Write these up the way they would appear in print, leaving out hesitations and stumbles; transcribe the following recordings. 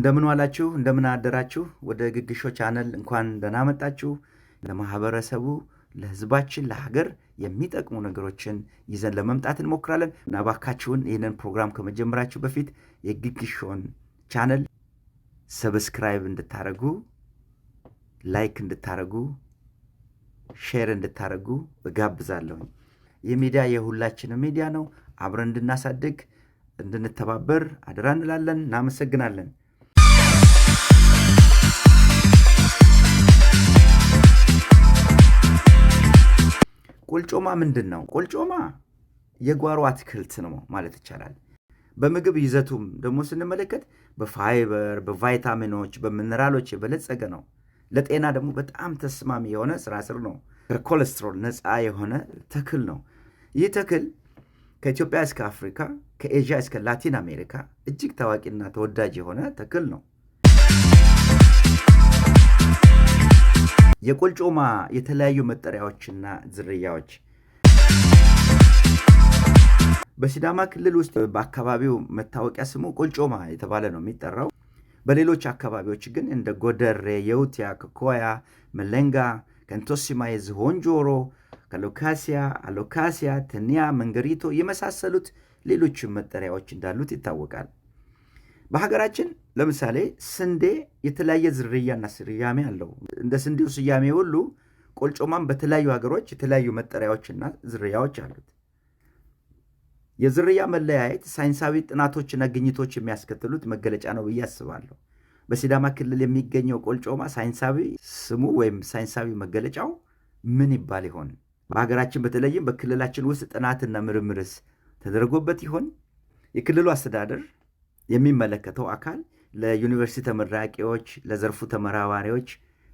እንደምን ዋላችሁ፣ እንደምን አደራችሁ። ወደ ግግሾ ቻነል እንኳን ደህና መጣችሁ። ለማህበረሰቡ፣ ለህዝባችን፣ ለሀገር የሚጠቅሙ ነገሮችን ይዘን ለመምጣት እንሞክራለን እና እባካችሁን ይህንን ፕሮግራም ከመጀመራችሁ በፊት የግግሾን channel subscribe እንድታደርጉ፣ like እንድታደርጉ፣ share እንድታደርጉ እጋብዛለሁኝ። ይህ ሚዲያ የሁላችንም ሚዲያ ነው። አብረን እንድናሳድግ እንድንተባበር አደራ እንላለን። እናመሰግናለን። ቆልጮማ ምንድን ነው? ቆልጮማ የጓሮ አትክልት ነው ማለት ይቻላል። በምግብ ይዘቱም ደግሞ ስንመለከት በፋይበር፣ በቫይታሚኖች፣ በሚነራሎች የበለጸገ ነው። ለጤና ደግሞ በጣም ተስማሚ የሆነ ስራስር ነው። ከኮሌስትሮል ነፃ የሆነ ተክል ነው። ይህ ተክል ከኢትዮጵያ እስከ አፍሪካ፣ ከኤዥያ እስከ ላቲን አሜሪካ እጅግ ታዋቂና ተወዳጅ የሆነ ተክል ነው። የቆልጮማ የተለያዩ መጠሪያዎችና ዝርያዎች በሲዳማ ክልል ውስጥ በአካባቢው መታወቂያ ስሙ ቆልጮማ የተባለ ነው የሚጠራው። በሌሎች አካባቢዎች ግን እንደ ጎደሬ፣ የውቲያ፣ ኮኮያ፣ መለንጋ፣ ከንቶሲማ፣ የዝሆን ጆሮ፣ ከሎካሲያ፣ አሎካሲያ፣ ትንያ፣ መንገሪቶ የመሳሰሉት ሌሎችም መጠሪያዎች እንዳሉት ይታወቃል። በሀገራችን ለምሳሌ ስንዴ የተለያየ ዝርያና ስያሜ አለው። እንደ ስንዴው ስያሜ ሁሉ ቆልጮማም በተለያዩ ሀገሮች የተለያዩ መጠሪያዎችና ዝርያዎች አሉት። የዝርያ መለያየት ሳይንሳዊ ጥናቶችና ግኝቶች የሚያስከትሉት መገለጫ ነው ብዬ አስባለሁ። በሲዳማ ክልል የሚገኘው ቆልጮማ ሳይንሳዊ ስሙ ወይም ሳይንሳዊ መገለጫው ምን ይባል ይሆን? በሀገራችን በተለይም በክልላችን ውስጥ ጥናትና ምርምርስ ተደርጎበት ይሆን? የክልሉ አስተዳደር የሚመለከተው አካል ለዩኒቨርሲቲ ተመራቂዎች፣ ለዘርፉ ተመራማሪዎች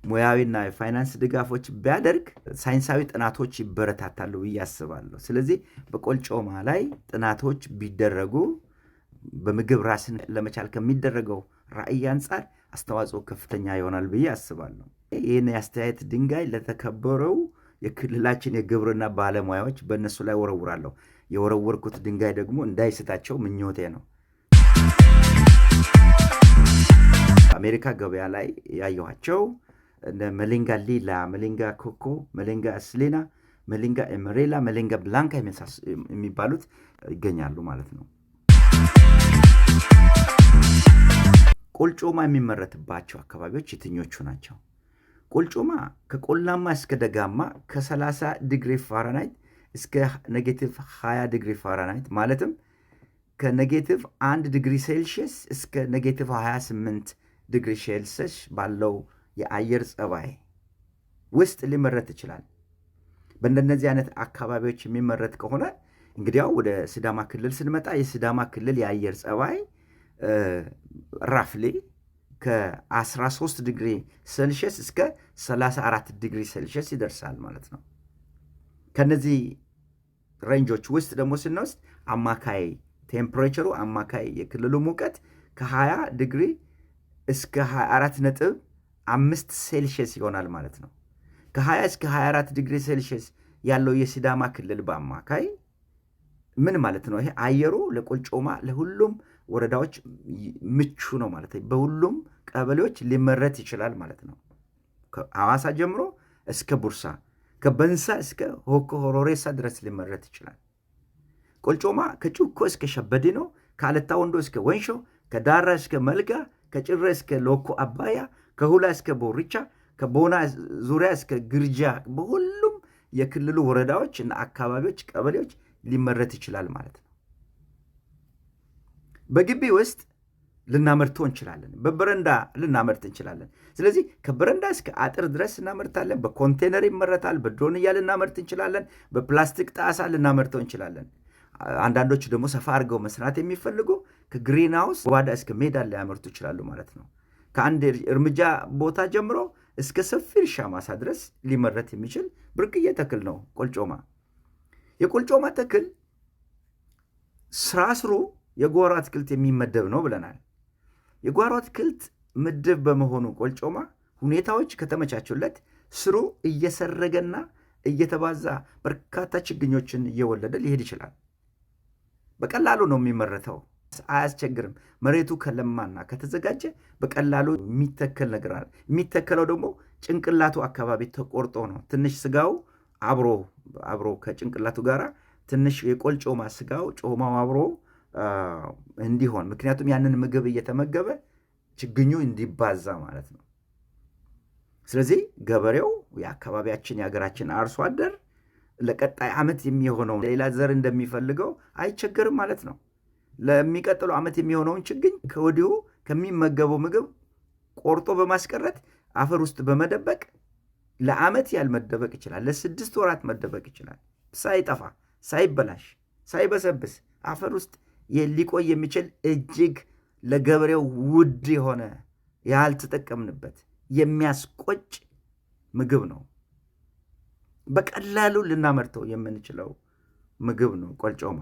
ሙያዊና የፋይናንስ ድጋፎች ቢያደርግ ሳይንሳዊ ጥናቶች ይበረታታሉ ብዬ አስባለሁ። ስለዚህ በቆልጮማ ላይ ጥናቶች ቢደረጉ በምግብ ራስን ለመቻል ከሚደረገው ራዕይ አንጻር አስተዋጽኦ ከፍተኛ ይሆናል ብዬ አስባለሁ። ይህን የአስተያየት ድንጋይ ለተከበረው የክልላችን የግብርና ባለሙያዎች በእነሱ ላይ ወረውራለሁ። የወረወርኩት ድንጋይ ደግሞ እንዳይስታቸው ምኞቴ ነው። አሜሪካ ገበያ ላይ ያየኋቸው እንደ መሊንጋ ሊላ፣ መሊንጋ ኮኮ፣ መሊንጋ ስሊና፣ መሊንጋ ኤመሬላ፣ መሊንጋ ብላንካ የሚባሉት ይገኛሉ ማለት ነው። ቆልጮማ የሚመረትባቸው አካባቢዎች የትኞቹ ናቸው? ቆልጮማ ከቆላማ እስከ ደጋማ ከ30 ዲግሪ ፋራናይት እስከ negative 20 ዲግሪ ፋራናይት፣ ማለትም ከ negative 1 ዲግሪ ሴልሺየስ እስከ negative 28 ዲግሪ ሴልሺየስ ባለው የአየር ጸባይ ውስጥ ሊመረት ይችላል። በእንደነዚህ አይነት አካባቢዎች የሚመረት ከሆነ እንግዲያው ወደ ሲዳማ ክልል ስንመጣ የሲዳማ ክልል የአየር ጸባይ roughly ከ13 ዲግሪ ሴልሺየስ እስከ 34 ዲግሪ ሴልሺየስ ይደርሳል ማለት ነው። ከነዚህ range ኦች ውስጥ ደግሞ ስንወስድ አማካይ temperature ኡ፣ አማካይ የክልሉ ሙቀት ከ20 ዲግሪ እስከ 24.5 ሴልሺየስ ይሆናል ማለት ነው። ከ20 እስከ 24 ዲግሪ ሴልሺየስ ያለው የሲዳማ ክልል በአማካይ ምን ማለት ነው? ይሄ አየሩ ለቆልጮማ ለሁሉም ወረዳዎች ምቹ ነው ማለት ነው። በሁሉም ቀበሌዎች ሊመረት ይችላል ማለት ነው። ከሐዋሳ ጀምሮ እስከ ቡርሳ፣ ከበንሳ እስከ ሆኮ ሆሮሬሳ ድረስ ሊመረት ይችላል። ቆልጮማ ከጩኮ እስከ ሸበዲኖ፣ ከአለታ ወንዶ እስከ ወንሾ፣ ከዳራ እስከ መልጋ፣ ከጭረ እስከ ሎኮ አባያ፣ ከሁላ እስከ ቦሪቻ፣ ከቦና ዙሪያ እስከ ግርጃ በሁሉም የክልሉ ወረዳዎች እና አካባቢዎች፣ ቀበሌዎች ሊመረት ይችላል ማለት ነው። በግቢ ውስጥ ልናመርተው እንችላለን። በበረንዳ ልናመርት እንችላለን። ስለዚህ ከበረንዳ እስከ አጥር ድረስ እናመርታለን። በኮንቴነር ይመረታል። በዶንያ ልናመርት እንችላለን። በፕላስቲክ ጣሳ ልናመርተው እንችላለን። አንዳንዶቹ ደግሞ ሰፋ አድርገው መስራት የሚፈልጉ ከ green house ጓዳ እስከ ሜዳ ሊያመርቱ ይችላሉ ማለት ነው። ከአንድ እርምጃ ቦታ ጀምሮ እስከ ሰፊ እርሻ ማሳ ድረስ ሊመረት የሚችል ብርቅዬ ተክል ነው ቆልጮማ። የቆልጮማ ተክል ስራስሩ የጓሮ አትክልት የሚመደብ ነው ብለናል። የጓሮ አትክልት ምድብ በመሆኑ ቆልጮማ ሁኔታዎች ከተመቻቹለት ስሩ እየሰረገና እየተባዛ በርካታ ችግኞችን እየወለደ ሊሄድ ይችላል። በቀላሉ ነው የሚመረተው። አያስቸግርም። መሬቱ ከለማና ከተዘጋጀ በቀላሉ የሚተከል ነገር አለ። የሚተከለው ደግሞ ጭንቅላቱ አካባቢ ተቆርጦ ነው። ትንሽ ስጋው አብሮ አብሮ ከጭንቅላቱ ጋር ትንሽ የቆልጮማ ስጋው ጮማው አብሮ እንዲሆን፣ ምክንያቱም ያንን ምግብ እየተመገበ ችግኙ እንዲባዛ ማለት ነው። ስለዚህ ገበሬው የአካባቢያችን የሀገራችን አርሶ አደር ለቀጣይ ዓመት የሚሆነው ሌላ ዘር እንደሚፈልገው አይቸገርም ማለት ነው። ለሚቀጥለው ዓመት የሚሆነውን ችግኝ ከወዲሁ ከሚመገበው ምግብ ቆርጦ በማስቀረት አፈር ውስጥ በመደበቅ ለዓመት ያህል መደበቅ ይችላል። ለ6 ወራት መደበቅ ይችላል። ሳይጠፋ፣ ሳይበላሽ፣ ሳይበሰብስ አፈር ውስጥ ሊቆይ የሚችል እጅግ ለገበሬው ውድ የሆነ ያልተጠቀምንበት የሚያስቆጭ ምግብ ነው። በቀላሉ ልናመርተው የምንችለው ምግብ ነው ቆልጮማ።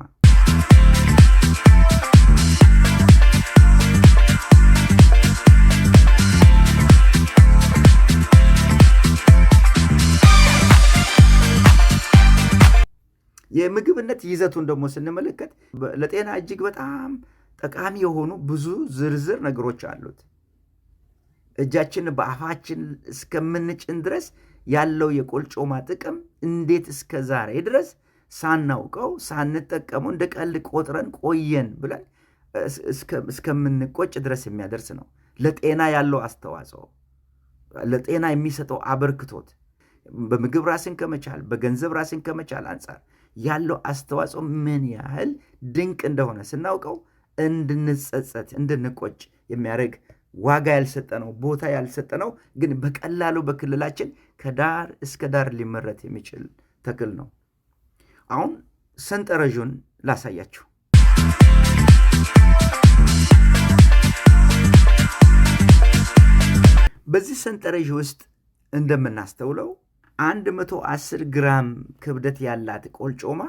የምግብነት ይዘቱን ደግሞ ስንመለከት ለጤና እጅግ በጣም ጠቃሚ የሆኑ ብዙ ዝርዝር ነገሮች አሉት። እጃችን በአፋችን እስከምንጭን ድረስ ያለው የቆልጮማ ጥቅም እንዴት እስከ ዛሬ ድረስ ሳናውቀው ሳንጠቀመው እንደ ቀልድ ቆጥረን ቆየን ብለን እስከምንቆጭ ድረስ የሚያደርስ ነው። ለጤና ያለው አስተዋጽኦ፣ ለጤና የሚሰጠው አበርክቶት፣ በምግብ ራስን ከመቻል፣ በገንዘብ ራስን ከመቻል አንጻር ያለው አስተዋጽኦ ምን ያህል ድንቅ እንደሆነ ስናውቀው እንድንጸጸት እንድንቆጭ የሚያደርግ ዋጋ ያልሰጠነው፣ ቦታ ያልሰጠነው፣ ግን በቀላሉ በክልላችን ከዳር እስከ ዳር ሊመረት የሚችል ተክል ነው። አሁን ሰንጠረዡን ላሳያችሁ። በዚህ ሰንጠረዥ ውስጥ እንደምናስተውለው 110 ግራም ክብደት ያላት ቆልጮማ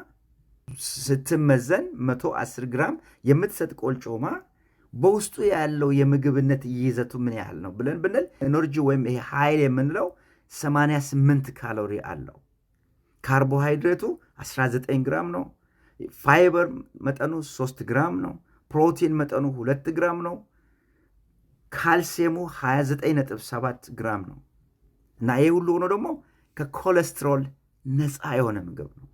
ስትመዘን 110 ግራም የምትሰጥ ቆልጮማ በውስጡ ያለው የምግብነት ይዘቱ ምን ያህል ነው ብለን ብንል energy ወይም ይሄ ኃይል የምንለው 88 ካሎሪ አለው። ካርቦሃይድሬቱ 19 ግራም ነው። ፋይበር መጠኑ 3 ግራም ነው። ፕሮቲን መጠኑ 2 ግራም ነው። ካልሲየሙ 29.7 ግራም ነው። እና ይህ ሁሉ ሆኖ ደግሞ ከኮሌስትሮል ነፃ የሆነ ምግብ ነው።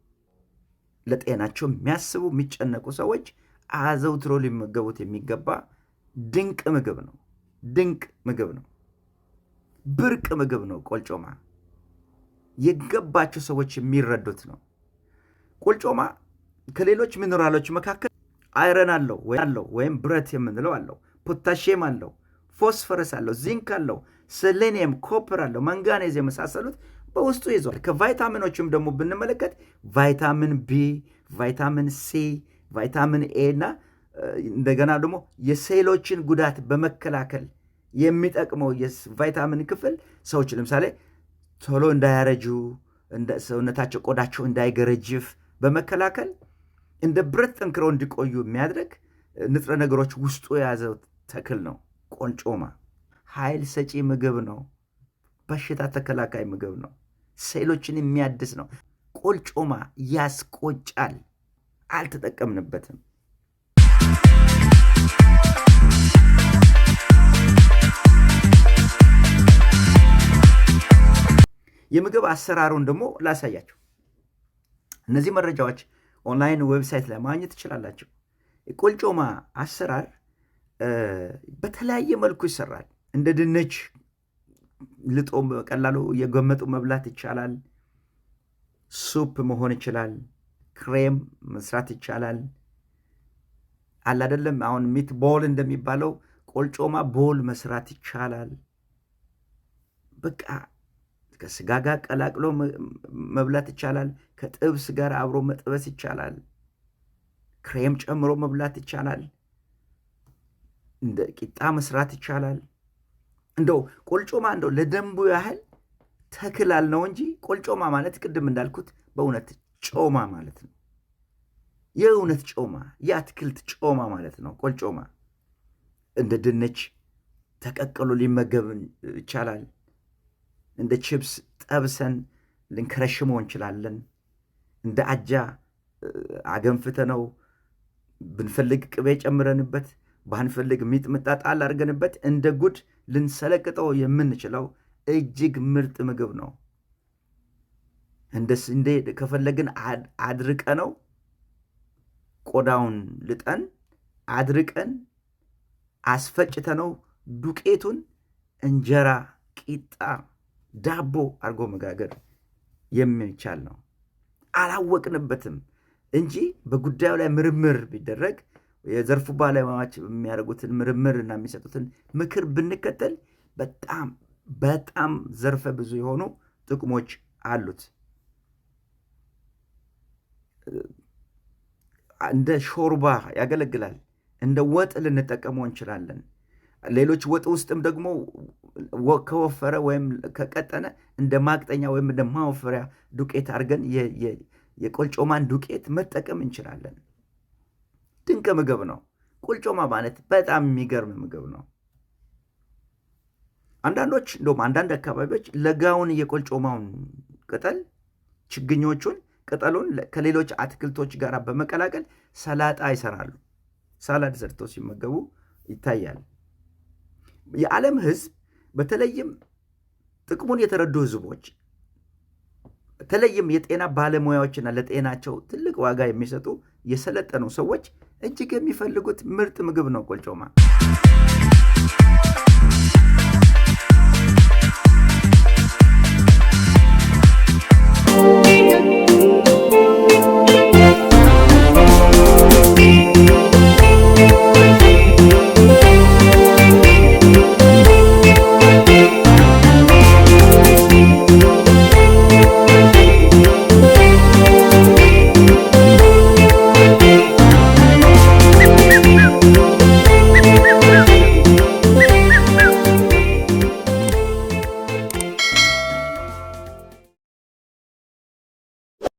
ለጤናቸው የሚያስቡ የሚጨነቁ ሰዎች አዘውትሮ ሊመገቡት የሚገባ ድንቅ ምግብ ነው። ድንቅ ምግብ ነው። ብርቅ ምግብ ነው። ቆልጮማ የገባቸው ሰዎች የሚረዱት ነው። ቆልጮማ ከሌሎች ሚኔራሎች መካከል iron አለው ወይም ብረት የምንለው አለው፣ ፖታሽየም አለው፣ ፎስፈረስ አለው፣ ዚንክ አለው፣ selenium፣ copper አለው፣ ማንጋኔዝ የመሳሰሉት በውስጡ ይዟል። ከቫይታሚኖችም ደግሞ ብንመለከት ቫይታሚን ቢ፣ ቫይታሚን ሲ፣ ቫይታሚን ኤ እና እንደገና ደግሞ የሴሎችን ጉዳት በመከላከል የሚጠቅመው የቫይታሚን ክፍል ሰዎች ለምሳሌ ቶሎ እንዳያረጁ፣ ሰውነታቸው ቆዳቸው እንዳይገረጅፍ በመከላከል እንደ ብረት ጠንክረው እንዲቆዩ የሚያደርግ ንጥረ ነገሮች ውስጡ የያዘ ተክል ነው። ቆልጮማ ኃይል ሰጪ ምግብ ነው። በሽታ ተከላካይ ምግብ ነው። ሴሎችን የሚያድስ ነው። ቆልጮማ ያስቆጫል። አልተጠቀምንበትም። የምግብ አሰራሩን ደግሞ ላሳያችሁ። እነዚህ መረጃዎች online website ላይ ማግኘት ትችላላችሁ። ቆልጮማ አሰራር በተለያየ መልኩ ይሰራል። እንደ ድንች ልጦ በቀላሉ እየገመጡ መብላት ይቻላል። soup መሆን ይችላል። ክሬም መስራት ይቻላል። አለ አይደለም፣ አሁን meat ball እንደሚባለው ቆልጮማ ball መስራት ይቻላል። በቃ ከስጋ ጋር ቀላቅሎ መብላት ይቻላል። ከጥብስ ጋር አብሮ መጥበስ ይቻላል። ክሬም ጨምሮ መብላት ይቻላል። እንደ ቂጣ መስራት ይቻላል። እንደው ቆልጮማ እንደው ለደንቡ ያህል ተክላል ነው እንጂ ቆልጮማ ማለት ቅድም እንዳልኩት በእውነት ጮማ ማለት ነው። የእውነት ጮማ፣ የአትክልት ጮማ ማለት ነው። ቆልጮማ እንደ ድንች ተቀቅሎ ሊመገብ ይቻላል። እንደ ቺፕስ ጠብሰን ልንከረሽመው እንችላለን። እንደ አጃ አገንፍተነው ብንፈልግ ቅቤ ጨምረንበት፣ ባንፈልግ ሚጥሚጣ ጣል አድርገንበት እንደ ጉድ ልንሰለቅጠው የምንችለው እጅግ ምርጥ ምግብ ነው። እንደ ስንዴ ከፈለግን አድርቀነው ቆዳውን ልጠን አድርቀን አስፈጭተነው ዱቄቱን እንጀራ፣ ቂጣ፣ ዳቦ አድርጎ መጋገር የሚቻል ነው። አላወቅንበትም እንጂ በጉዳዩ ላይ ምርምር ቢደረግ፣ የዘርፉ ባለሙያዎች የሚያደርጉትን ምርምር እና የሚሰጡትን ምክር ብንከተል በጣም በጣም ዘርፈ ብዙ የሆኑ ጥቅሞች አሉት። እንደ ሾርባ ያገለግላል። እንደ ወጥ ልንጠቀመው እንችላለን። ሌሎች ወጥ ውስጥም ደግሞ ከወፈረ ወይም ከቀጠነ እንደ ማቅጠኛ ወይም እንደ ማወፈሪያ ዱቄት አድርገን የቆልጮማን ዱቄት መጠቀም እንችላለን። ድንቅ ምግብ ነው። ቆልጮማ ማለት በጣም የሚገርም ምግብ ነው። አንዳንዶች እንደውም አንዳንድ አካባቢዎች ለጋውን የቆልጮማውን ቅጠል፣ ችግኞቹን፣ ቅጠሉን ከሌሎች አትክልቶች ጋር በመቀላቀል ሰላጣ ይሰራሉ። Salad ሰርተው ሲመገቡ ይታያል። የዓለም ሕዝብ፣ በተለይም ጥቅሙን የተረዱ ሕዝቦች፣ በተለይም የጤና ባለሙያዎችና ለጤናቸው ትልቅ ዋጋ የሚሰጡ የሰለጠኑ ሰዎች እጅግ የሚፈልጉት ምርጥ ምግብ ነው ቆልጮማ።